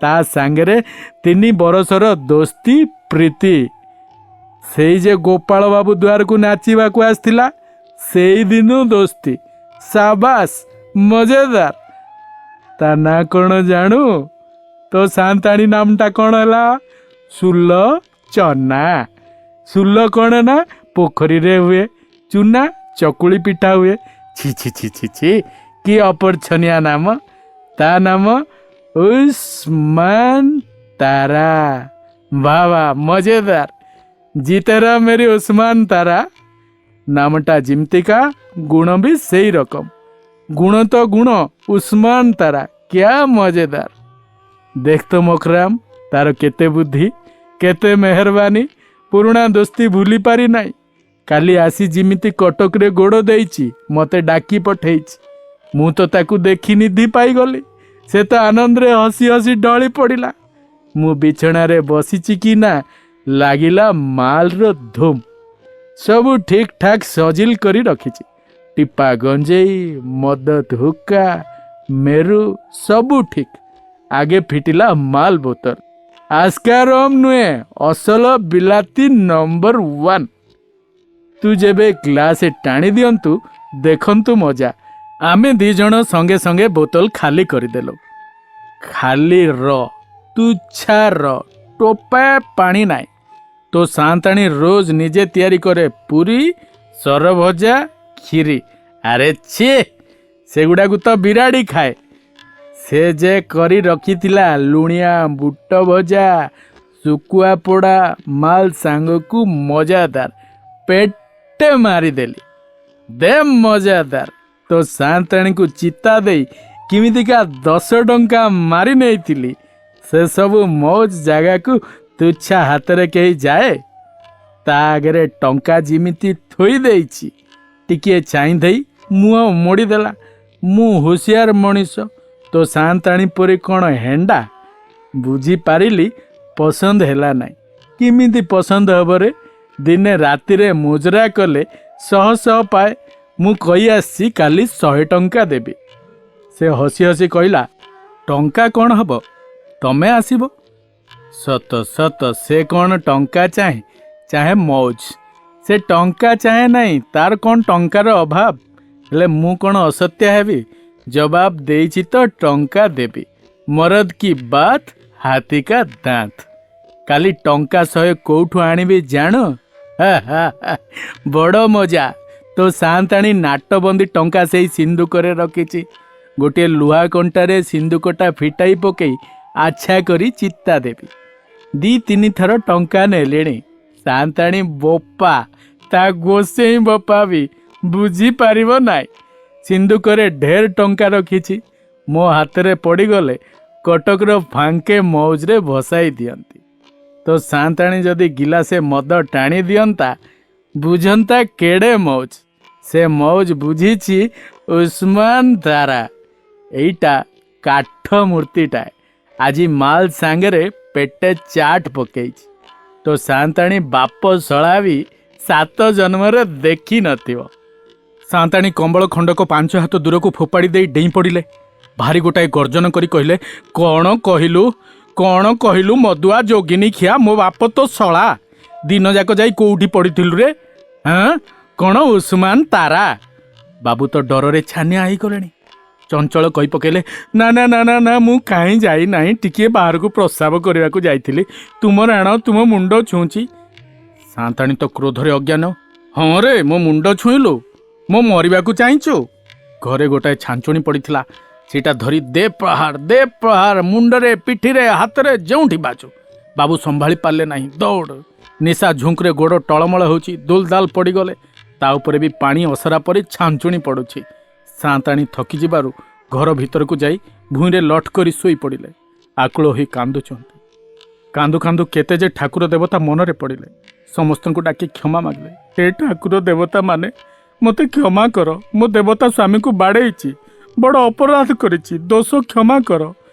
ତା ସାଙ୍ଗରେ 3 ବରଷର ଦୋସ୍ତି ପ୍ରୀତି। ସେଇ ଯେ ଗୋପାଳ ବାବୁ ଦୁଆରକୁ ନାଚିବାକୁ ଆସିଥିଲା, ସେଇଦିନୁ ଦୋସ୍ତି। ସାବାସ, ମଜେଦାର। ତା ନାଁ କ'ଣ ଜାଣୁ? ତୋ ସାନ୍ତାଣୀ ନାମଟା କ'ଣ ହେଲା? ସୁଲୋଚନା। ସୁଲ କ'ଣ ନା ପୋଖରୀରେ ହୁଏ, ଚୁନା ଚକୁଳି ପିଠା ହୁଏ। ଛି ଛି ଛି ଛି ଛି, କି ଅପରଛନିଆ ନାମ! ତା ନାମ ଉସ୍ମାନ ତାରା। ବାह ବାह, ମଜେଦାର। ଜିତେ ରହ ମେରି ଉସ୍ମାନ ତାରା। ନାମଟା ଯେମିତିକା, ଗୁଣ ବି ସେଇ ରକମ। ଗୁଣ ତ ଗୁଣ, ଉସ୍ମାନ ତାରା, କ୍ୟା ମଜେଦାର! ଦେଖ ତ ମକରାମ, ତାର କେତେ ବୁଦ୍ଧି, କେତେ ମେହରବାନୀ। ପୁରୁଣା ଦୋସ୍ତି ଭୁଲି ପାରି ନାହିଁ। କାଲି ଆସି ଯେମିତି କଟକରେ ଗୋଡ଼ ଦେଇଛି, ମୋତେ ଡାକି ପଠେଇଛି। ମୁଁ ତ ତାକୁ ଦେଖି ନିଧି ପାଇଗଲି। ସେ ତ ଆନନ୍ଦରେ ହସି ହସି ଢଳି ପଡ଼ିଲା। ମୁଁ ବିଛଣାରେ ବସିଛି କି ନା, ଲାଗିଲା ମାଲର ଧୁମ୍। ସବୁ ଠିକ୍ ଠାକ୍ ସଜିଲ କରି ରଖିଛି। ଟିପା ଗଞ୍ଜେଇ, ମଦ ହୁକ୍କା, ମେରୁ ସବୁ ଠିକ୍। ଆଗେ ଫିଟିଲା ମାଲ ବୋତଲ। ଆସ୍କାରମ୍ ନୁହେଁ, ଅସଲ ବିଲାତି ନମ୍ବର 1। ତୁ ଯେବେ ଗ୍ଲାସ ଟାଣି ଦିଅନ୍ତୁ, ଦେଖନ୍ତୁ ମଜା। ଆମେ ଦି ଜଣ ସଙ୍ଗେ ସଙ୍ଗେ ବୋତଲ ଖାଲି କରିଦେଲୁ। ଖାଲି ର ତୁଚ୍ଛା ର, ଟୋପା ପାଣି ନାହିଁ। ତୋ ସାନ୍ତାଣୀ ରୋଜ ନିଜେ ତିଆରି କରେ ପୁରୀ, ସରଭଜା, କ୍ଷୀରି। ଆରେ ଛି, ସେଗୁଡ଼ାକୁ ତ ବିରାଡ଼ି ଖାଏ। ସେ ଯେ କରି ରଖିଥିଲା ଲୁଣିଆ ବୁଟ ଭଜା, ଶୁଖୁଆ ପୋଡ଼ା, ମାଲ ସାଙ୍ଗକୁ ମଜାଦାର ପେଟେ ମାରିଦେଲି। ଦେ ମଜାଦାର। ତୋ ସାନ୍ତାଣୀକୁ ଚିତା ଦେଇ କେମିତିକା 10 ଟଙ୍କା ମାରି ନେଇଥିଲି। ସେସବୁ ମୌଜ ଜାଗାକୁ ତୁଚ୍ଛା ହାତରେ କେହି ଯାଏ? ତା ଆଗରେ ଟଙ୍କା ଯେମିତି ଥୋଇ ଦେଇଛି, ଟିକିଏ ଚାହିଁ ଦେଇ ମୁହଁ ମୋଡ଼ିଦେଲା। ମୁଁ ହୁସିଆର ମଣିଷ, ତୋ ସାନ୍ତାଣୀ ପରି କ'ଣ ହେଣ୍ଡା? ବୁଝିପାରିଲି ପସନ୍ଦ ହେଲା ନାହିଁ। କେମିତି ପସନ୍ଦ ହବରେ? ଦିନେ ରାତିରେ ମୁଜରା କଲେ ଶହ ଶହ ପାଏ। ମୁଁ କହି ଆସିଛି କାଲି 100 ଟଙ୍କା ଦେବି। ସେ ହସି ହସି କହିଲା, ଟଙ୍କା କ'ଣ ହବ, ତମେ ଆସିବ। ସତ ସତ ସେ କ'ଣ ଟଙ୍କା ଚାହେଁ? ଚାହେଁ ମୌଜ। ସେ ଟଙ୍କା ଚାହେଁ ନାହିଁ। ତାର କ'ଣ ଟଙ୍କାର ଅଭାବ? ହେଲେ ମୁଁ କ'ଣ ଅସତ୍ୟ ହେବି? ଜବାବ ଦେଇଛି ତ ଟଙ୍କା ଦେବି। ମରଦ କି ବାତ ହାତୀ କା ଦାନ୍ତ। କାଲି ଟଙ୍କା 100 କୋଉଠୁ ଆଣିବି ଜାଣ? ବଡ଼ ମଜା। ତୋ ସାନ୍ତାଣୀ ନାଟବନ୍ଦୀ ଟଙ୍କା ସେଇ ସିନ୍ଧୁକରେ ରଖିଛି। ଗୋଟିଏ ଲୁହା କଣ୍ଟାରେ ସିନ୍ଧୁକଟା ଫିଟାଇ ପକେଇ ଆଚ୍ଛା କରି ଚିତା ଦେବି। ଦି ତିନି ଥର ଟଙ୍କା ନେଲିଣି। ସାନ୍ତାଣୀ ବୋପା, ତା ଗୋସେଇଁ ବୋପା ବି ବୁଝିପାରିବ ନାଇଁ। ସିନ୍ଧୁକରେ ଢେର ଟଙ୍କା ରଖିଛି। ମୋ ହାତରେ ପଡ଼ିଗଲେ କଟକର ଫାଙ୍କେ ମୌଜରେ ଭସାଇ ଦିଅନ୍ତି। ତୋ ସାନ୍ତାଣୀ ଯଦି ଗିଲାସେ ମଦ ଟାଣି ଦିଅନ୍ତା, ବୁଝନ୍ତା କେଡ଼େ ମୌଜ। ସେ ମୌଜ ବୁଝିଛି ଉସ୍ମାନ ତାରା। ଏଇଟା କାଠ ମୂର୍ତ୍ତିଟାଏ। ଆଜି ମାଲ ସାଙ୍ଗରେ ପେଟେ ଚାଟ ପକେଇଛି। ତୋ ସାନ୍ତାଣୀ ବାପ ଶଳା ବି ସାତ ଜନ୍ମରେ ଦେଖି ନଥିବ। ସାନ୍ତାଣୀ କମ୍ବଳ ଖଣ୍ଡକ 5 ହାତ ଦୂରକୁ ଫୋପାଡ଼ି ଦେଇ ଡେଇଁ ପଡ଼ିଲେ। ଭାରି ଗୋଟାଏ ଗର୍ଜନ କରି କହିଲେ, କ'ଣ କହିଲୁ? କ'ଣ କହିଲୁ ମଦୁଆ ଯୋଗିନୀ ଖିଆ? ମୋ ବାପ ତ ଶଳା। ଦିନ ଯାକ ଯାଇ କୋଉଠି ପଡ଼ିଥିଲୁ ରେ? ହଁ, କ'ଣ ଉସ୍ମାନ ତାରା? ବାବୁ ତ ଡରରେ ଛାନିଆ ହେଇଗଲେଣି। ଚଞ୍ଚଳ କହି ପକେଇଲେ, ନା ନା ନା ନା ନା, ମୁଁ କାହିଁ ଯାଇନାହିଁ। ଟିକିଏ ବାହାରକୁ ପ୍ରସ୍ରାବ କରିବାକୁ ଯାଇଥିଲି। ତୁମ ରାଣ, ତୁମ ମୁଣ୍ଡ ଛୁଉଁଛି। ସାନ୍ତାଣୀ ତ କ୍ରୋଧରେ ଅଜ୍ଞାନ। ହଁ ରେ, ମୋ ମୁଣ୍ଡ ଛୁଇଁଲୁ? ମୋ ମରିବାକୁ ଚାହିଁଛୁ? ଘରେ ଗୋଟାଏ ଛାଞ୍ଚୁଣି ପଡ଼ିଥିଲା। ସେଇଟା ଧରି ଦେ ପ୍ରହାର, ଦେ ପ୍ରହାର, ମୁଣ୍ଡରେ, ପିଠିରେ, ହାତରେ, ଯେଉଁଠି ବାଜୁ। ବାବୁ ସମ୍ଭାଳି ପାରିଲେ ନାହିଁ। ଦୌଡ଼। ନିଶା ଝୁଙ୍କରେ ଗୋଡ଼ ଟଳମଳ ହେଉଛି। ଦୁଲଦାଲ ପଡ଼ିଗଲେ। ତା ଉପରେ ବି ପାଣି ଅସରା ପରି ଛାଞ୍ଚୁଣି ପଡ଼ୁଛି। ସାନ୍ତାଣୀ ଥକିଯିବାରୁ ଘର ଭିତରକୁ ଯାଇ ଭୂଇଁରେ ଲଟ କରି ଶୋଇପଡ଼ିଲେ। ଆକୁଳ ହୋଇ କାନ୍ଦୁଛନ୍ତି। କାନ୍ଦୁ କାନ୍ଦୁ କେତେ ଯେ ଠାକୁର ଦେବତା ମନରେ ପଡ଼ିଲେ। ସମସ୍ତଙ୍କୁ ଡାକି କ୍ଷମା ମାଗିଲେ। ହେ ଠାକୁର ଦେବତା ମାନେ, ମୋତେ କ୍ଷମା କର। ମୋ ଦେବତା ସ୍ୱାମୀକୁ ବାଡ଼େଇଛି, ବଡ଼ ଅପରାଧ କରିଛି। ଦୋଷ କ୍ଷମା କର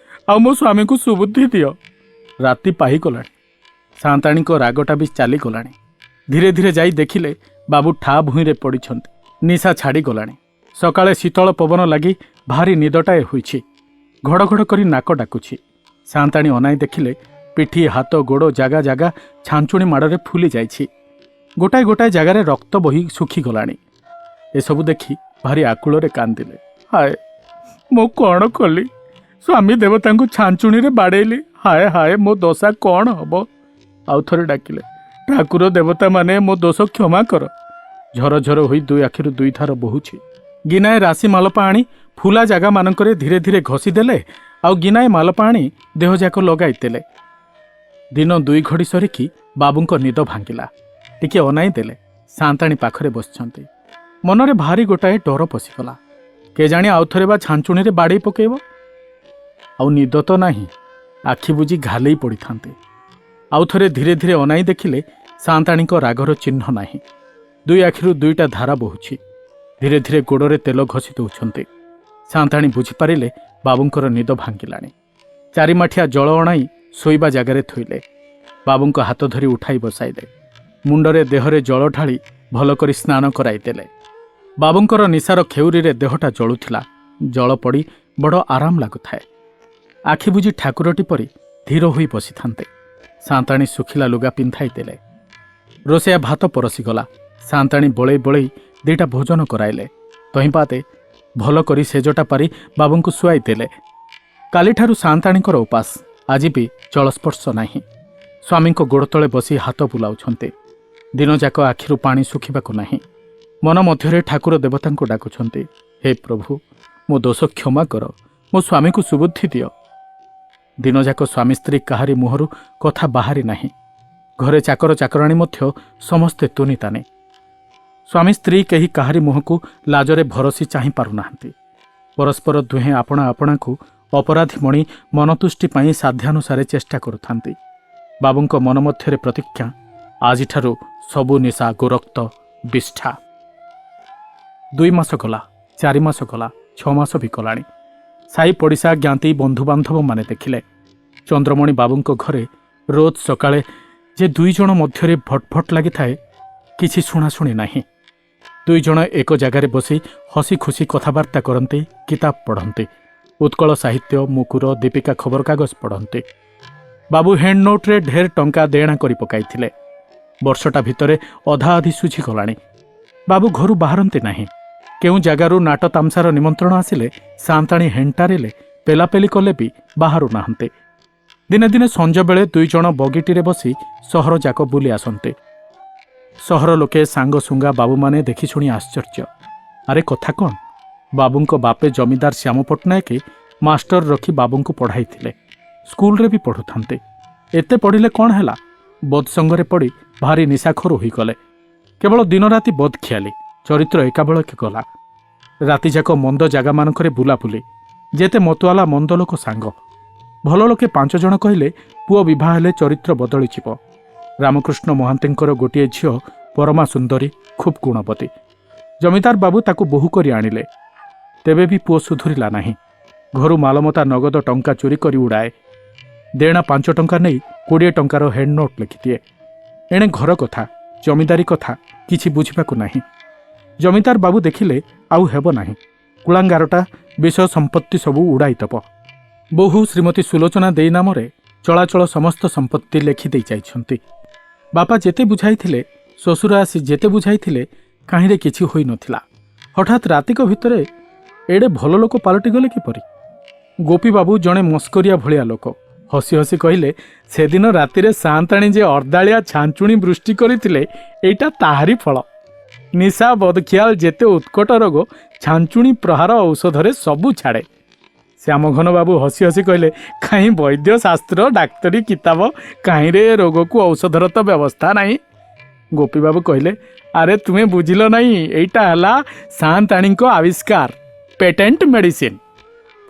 ଆଉ ମୋ ସ୍ୱାମୀକୁ ସୁବୁଦ୍ଧି ଦିଅ। ରାତି ପାହିଗଲାଣି। ସାନ୍ତାଣୀଙ୍କ ରାଗଟା ବି ଚାଲିଗଲାଣି। ଧୀରେ ଧୀରେ ଯାଇ ଦେଖିଲେ ବାବୁ ଠା ଭୂଇଁରେ ପଡ଼ିଛନ୍ତି। ନିଶା ଛାଡ଼ିଗଲାଣି। ସକାଳେ ଶୀତଳ ପବନ ଲାଗି ଭାରି ନିଦଟାଏ ହୋଇଛି। ଘଡ଼ଘଡ଼ କରି ନାକ ଡାକୁଛି। ସାନ୍ତାଣୀ ଅନାଇ ଦେଖିଲେ ପିଠି, ହାତ, ଗୋଡ଼ ଜାଗା ଜାଗା ଛାଞ୍ଚୁଣି ମାଡ଼ରେ ଫୁଲି ଯାଇଛି। ଗୋଟାଏ ଗୋଟାଏ ଜାଗାରେ ରକ୍ତ ବହି ଶୁଖିଗଲାଣି। ଏସବୁ ଦେଖି ଭାରି ଆକୁଳରେ କାନ୍ଦିଲେ। ହାୟ, ମୁଁ କ'ଣ କଲି? ସ୍ୱାମୀ ଦେବତାଙ୍କୁ ଛାଞ୍ଚୁଣିରେ ବାଡ଼େଇଲି। ହାୟ ହାୟ, ମୋ ଦଶା କ'ଣ ହବ? ଆଉ ଥରେ ଡାକିଲେ, ଠାକୁର ଦେବତାମାନେ, ମୋ ଦୋଷ କ୍ଷମା କର। ଝରଝର ହୋଇ ଦୁଇ ଆଖିରୁ ଦୁଇଧାର ବହୁଛି। ଗିନାଏ ରାଶି ମାଲପା ଆଣି ଫୁଲା ଜାଗାମାନଙ୍କରେ ଧୀରେ ଧୀରେ ଘଷି ଦେଲେ ଆଉ ଗିନାଏ ମାଲପା ଆଣି ଦେହଯାକ ଲଗାଇ ଦେଲେ। ଦିନ 2 ଘଡ଼ି ସରିକି ବାବୁଙ୍କ ନିଦ ଭାଙ୍ଗିଲା। ଟିକିଏ ଅନାଇ ଦେଲେ, ସାନ୍ତାଣୀ ପାଖରେ ବସିଛନ୍ତି। ମନରେ ଭାରି ଗୋଟାଏ ଡର ପଶିଗଲା। କେଜାଣି ଆଉଥରେ ବା ଛାଞ୍ଚୁଣିରେ ବାଡ଼େଇ ପକେଇବ। ଆଉ ନିଦ ତ ନାହିଁ, ଆଖି ବୁଜି ଘାଲେଇ ପଡ଼ିଥାନ୍ତେ। ଆଉ ଥରେ ଧୀରେ ଧୀରେ ଅନାଇ ଦେଖିଲେ ସାନ୍ତାଣୀଙ୍କ ରାଗର ଚିହ୍ନ ନାହିଁ। ଦୁଇ ଆଖିରୁ ଦୁଇଟା ଧାରା ବହୁଛି। ଧୀରେ ଧୀରେ ଗୋଡ଼ରେ ତେଲ ଘଷି ଦେଉଛନ୍ତି। ସାନ୍ତାଣୀ ବୁଝିପାରିଲେ ବାବୁଙ୍କର ନିଦ ଭାଙ୍ଗିଲାଣି। ଚାରିମାଠିଆ ଜଳ ଅଣାଇ ଶୋଇବା ଜାଗାରେ ଥୋଇଲେ। ବାବୁଙ୍କ ହାତ ଧରି ଉଠାଇ ବସାଇଲେ। ମୁଣ୍ଡରେ ଦେହରେ ଜଳ ଢାଳି ଭଲ କରି ସ୍ନାନ କରାଇଦେଲେ। ବାବୁଙ୍କର ନିଶାର ଖେଉରିରେ ଦେହଟା ଜଳୁଥିଲା। ଜଳ ପଡ଼ି ବଡ଼ ଆରାମ ଲାଗୁଥାଏ। ଆଖି ବୁଜି ଠାକୁରଟି ପରି ଧୀର ହୋଇ ବସିଥାନ୍ତେ। ସାନ୍ତାଣୀ ଶୁଖିଲା ଲୁଗା ପିନ୍ଧାଇ ଦେଲେ। ରୋଷେୟା ଭାତ ପରସିଗଲା। ସାନ୍ତାଣୀ ବଳେଇ ବଳେଇ ଦୁଇଟା ଭୋଜନ କରାଇଲେ। ତହିଁ ବାଦେ ଭଲ କରି ସେଜଟା ପାରି ବାବୁଙ୍କୁ ଶୁଆଇ ଦେଲେ। କାଲିଠାରୁ ସାନ୍ତାଣୀଙ୍କର ଉପାସ। ଆଜି ବି ଜଳସ୍ପର୍ଶ ନାହିଁ। ସ୍ୱାମୀଙ୍କ ଗୋଡ଼ ତଳେ ବସି ହାତ ବୁଲାଉଛନ୍ତି। ଦିନଯାକ ଆଖିରୁ ପାଣି ଶୁଖିବାକୁ ନାହିଁ। ମନ ମଧ୍ୟରେ ଠାକୁର ଦେବତାଙ୍କୁ ଡାକୁଛନ୍ତି, ହେ ପ୍ରଭୁ, ମୋ ଦୋଷ କ୍ଷମା କର, ମୋ ସ୍ୱାମୀକୁ ସୁବୁଦ୍ଧି ଦିଅ। ଦିନଯାକ ସ୍ୱାମୀ ସ୍ତ୍ରୀ କାହାରି ମୁହଁରୁ କଥା ବାହାରି ନାହିଁ। ଘରେ ଚାକର ଚାକରାଣୀ ମଧ୍ୟ ସମସ୍ତେ ତୁନି ତାନି। ସ୍ୱାମୀ ସ୍ତ୍ରୀ କେହି କାହାରି ମୁହଁକୁ ଲାଜରେ ଭରସି ଚାହିଁ ପାରୁନାହାନ୍ତି। ପରସ୍ପର ଦୁହେଁ ଆପଣା ଆପଣାକୁ ଅପରାଧୀ ମଣି ମନତୁଷ୍ଟି ପାଇଁ ସାଧ୍ୟାନୁସାରେ ଚେଷ୍ଟା କରୁଥାନ୍ତି। ବାବୁଙ୍କ ମନ ମଧ୍ୟରେ ପ୍ରତିଜ୍ଞା, ଆଜିଠାରୁ ସବୁ ନିଶା ଗୋରକ୍ତ ବିଷ୍ଠା। 2 ମାସ ଗଲା, 4 ମାସ ଗଲା, 6 ମାସ ବି ଗଲାଣି। ସାହି ପଡ଼ିଶା, ଜ୍ଞାତି, ବନ୍ଧୁବାନ୍ଧବମାନେ ଦେଖିଲେ, ଚନ୍ଦ୍ରମଣି ବାବୁଙ୍କ ଘରେ ରୋଜ ସକାଳେ ଯେ ଦୁଇ ଜଣ ମଧ୍ୟରେ ଭଟଭଟ ଲାଗିଥାଏ, କିଛି ଶୁଣାଶୁଣି ନାହିଁ। ଦୁଇ ଜଣ ଏକ ଜାଗାରେ ବସି ହସି ଖୁସି କଥାବାର୍ତ୍ତା କରନ୍ତି, କିତାବ ପଢ଼ନ୍ତି, ଉତ୍କଳ ସାହିତ୍ୟ, ମୁକୁର, ଦୀପିକା ଖବରକାଗଜ ପଢ଼ନ୍ତି। ବାବୁ ହ୍ୟାଣ୍ଡ ନୋଟ୍ରେ ଢେର ଟଙ୍କା ଦେଣା କରି ପକାଇଥିଲେ। ବର୍ଷଟା ଭିତରେ ଅଧା ଅଧି ଶୁଝିଗଲାଣି। ବାବୁ ଘରୁ ବାହାରନ୍ତି ନାହିଁ। କେଉଁ ଜାଗାରୁ ନାଟ ତାମସାର ନିମନ୍ତ୍ରଣ ଆସିଲେ, ସାନ୍ତାଣୀ ହେଣ୍ଟାରିଲେ, ପେଲାପେଲି କଲେ ବି ବାହାରୁ ନାହାନ୍ତି। ଦିନେ ଦିନେ ସଞ୍ଜବେଳେ ଦୁଇ ଜଣ ବଗିଟିରେ ବସି ସହର ଯାକ ବୁଲି ଆସନ୍ତି। ସହର ଲୋକେ, ସାଙ୍ଗସୁଙ୍ଗା ବାବୁମାନେ ଦେଖି ଶୁଣି ଆଶ୍ଚର୍ଯ୍ୟ। ଆରେ, କଥା କ'ଣ? ବାବୁଙ୍କ ବାପେ ଜମିଦାର ଶ୍ୟାମ ପଟ୍ଟନାୟକ ମାଷ୍ଟର ରଖି ବାବୁଙ୍କୁ ପଢ଼ାଇଥିଲେ। ସ୍କୁଲରେ ବି ପଢ଼ୁଥାନ୍ତି। ଏତେ ପଢ଼ିଲେ କ'ଣ ହେଲା, ବଦସଙ୍ଗରେ ପଡ଼ି ଭାରି ନିଶାଖୋର ହୋଇଗଲେ। କେବଳ ଦିନରାତି ବଦଖିଆଲି, ଚରିତ୍ର ଏକାବେଳକେ ଗଲା। ରାତିଯାକ ମନ୍ଦ ଜାଗାମାନଙ୍କରେ ବୁଲାବୁଲି, ଯେତେ ମତୁଆଲା ମନ୍ଦ ଲୋକ ସାଙ୍ଗ। ଭଲ ଲୋକେ ପାଞ୍ଚ ଜଣ କହିଲେ, ପୁଅ ବିବାହ ହେଲେ ଚରିତ୍ର ବଦଳିଯିବ। ରାମକୃଷ୍ଣ ମହାନ୍ତିଙ୍କର ଗୋଟିଏ ଝିଅ, ପରମା ସୁନ୍ଦରୀ, ଖୁବ୍ ଗୁଣବତୀ। ଜମିଦାର ବାବୁ ତାକୁ ବୋହୂ କରି ଆଣିଲେ। ତେବେ ବି ପୁଅ ସୁଧୁରିଲା ନାହିଁ। ଘରୁ ମାଲମତା ନଗଦ ଟଙ୍କା ଚୋରି କରି ଉଡ଼ାଏ। ଦେଣା 5 ଟଙ୍କା ନେଇ 20 ଟଙ୍କାର ହେଣ୍ଡ ନୋଟ୍ ଲେଖିଦିଏ। ଏଣେ ଘର କଥା, ଜମିଦାରୀ କଥା କିଛି ବୁଝିବାକୁ ନାହିଁ। ଜମିଦାର ବାବୁ ଦେଖିଲେ, ଆଉ ହେବ ନାହିଁ, କୁଳାଙ୍ଗାରଟା ବିଷୟ ସମ୍ପତ୍ତି ସବୁ ଉଡ଼ାଇଦେବ। ବୋହୂ ଶ୍ରୀମତୀ ସୁଲୋଚନା ଦେଇ ନାମରେ ଚଳାଚଳ ସମସ୍ତ ସମ୍ପତ୍ତି ଲେଖିଦେଇ ଯାଇଛନ୍ତି। ବାପା ଯେତେ ବୁଝାଇଥିଲେ, ଶ୍ୱଶୁର ଆସି ଯେତେ ବୁଝାଇଥିଲେ, କାହିଁରେ କିଛି ହୋଇନଥିଲା। ହଠାତ୍ ରାତିକ ଭିତରେ ଏଡ଼େ ଭଲ ଲୋକ ପାଲଟିଗଲେ କିପରି? ଗୋପୀବାବୁ ଜଣେ ମସ୍କରିଆ ଭଳିଆ ଲୋକ। ହସି ହସି କହିଲେ, ସେଦିନ ରାତିରେ ସାଆନ୍ତାଣୀ ଯେ ଅର୍ଦ୍ଦାଳିଆ ଛାଞ୍ଚୁଣି ବୃଷ୍ଟି କରିଥିଲେ, ଏଇଟା ତାହାରି ଫଳ। ନିଶା ବଦଖିଆଲ ଯେତେ ଉତ୍କଟ ରୋଗ, ଛାଞ୍ଚୁଣି ପ୍ରହାର ଔଷଧରେ ସବୁ ଛାଡ଼େ। ଶ୍ୟାମଘନ ବାବୁ ହସି ହସି କହିଲେ, କାହିଁ ବୈଦ୍ୟ ଶାସ୍ତ୍ର, ଡାକ୍ତରୀ କିତାବ, କାହିଁରେ ଏ ରୋଗକୁ ଔଷଧର ତ ବ୍ୟବସ୍ଥା ନାହିଁ। ଗୋପୀବାବୁ କହିଲେ, ଆରେ ତୁମେ ବୁଝିଲ ନାହିଁ, ଏଇଟା ହେଲା ସାଆନ୍ତାଣୀଙ୍କ ଆବିଷ୍କାର, ପେଟେଣ୍ଟ ମେଡିସିନ।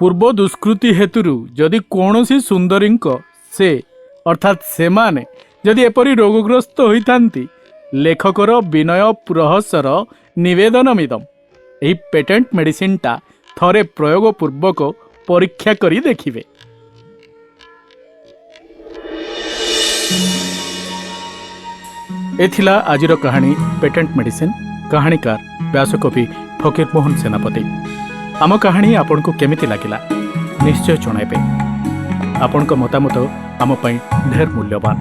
ପୂର୍ବ ଦୁଷ୍କୃତି ହେତୁରୁ ଯଦି କୌଣସି ସୁନ୍ଦରୀଙ୍କ ସେ ଅର୍ଥାତ୍ ସେମାନେ ଯଦି ଏପରି ରୋଗଗ୍ରସ୍ତ ହୋଇଥାନ୍ତି, ଲେଖକର ବିନୟ ପୁରଃସର ନିବେଦନମିଦମ୍, ଏହି ପେଟେଣ୍ଟ ମେଡିସିନଟା ଥରେ ପ୍ରୟୋଗ ପୂର୍ବକ ପରୀକ୍ଷା କରି ଦେଖିବେ। ଏ ଥିଲା ଆଜିର କାହାଣୀ ପେଟେଣ୍ଟ ମେଡିସିନ। କାହାଣୀକାର ବ୍ୟାସକବି ଫକୀରମୋହନ ସେନାପତି। ଆମ କାହାଣୀ ଆପଣଙ୍କୁ କେମିତି ଲାଗିଲା, ନିଶ୍ଚୟ ଜଣାଇବେ। ଆପଣଙ୍କ ମତାମତ ଆମ ପାଇଁ ଢେର ମୂଲ୍ୟବାନ।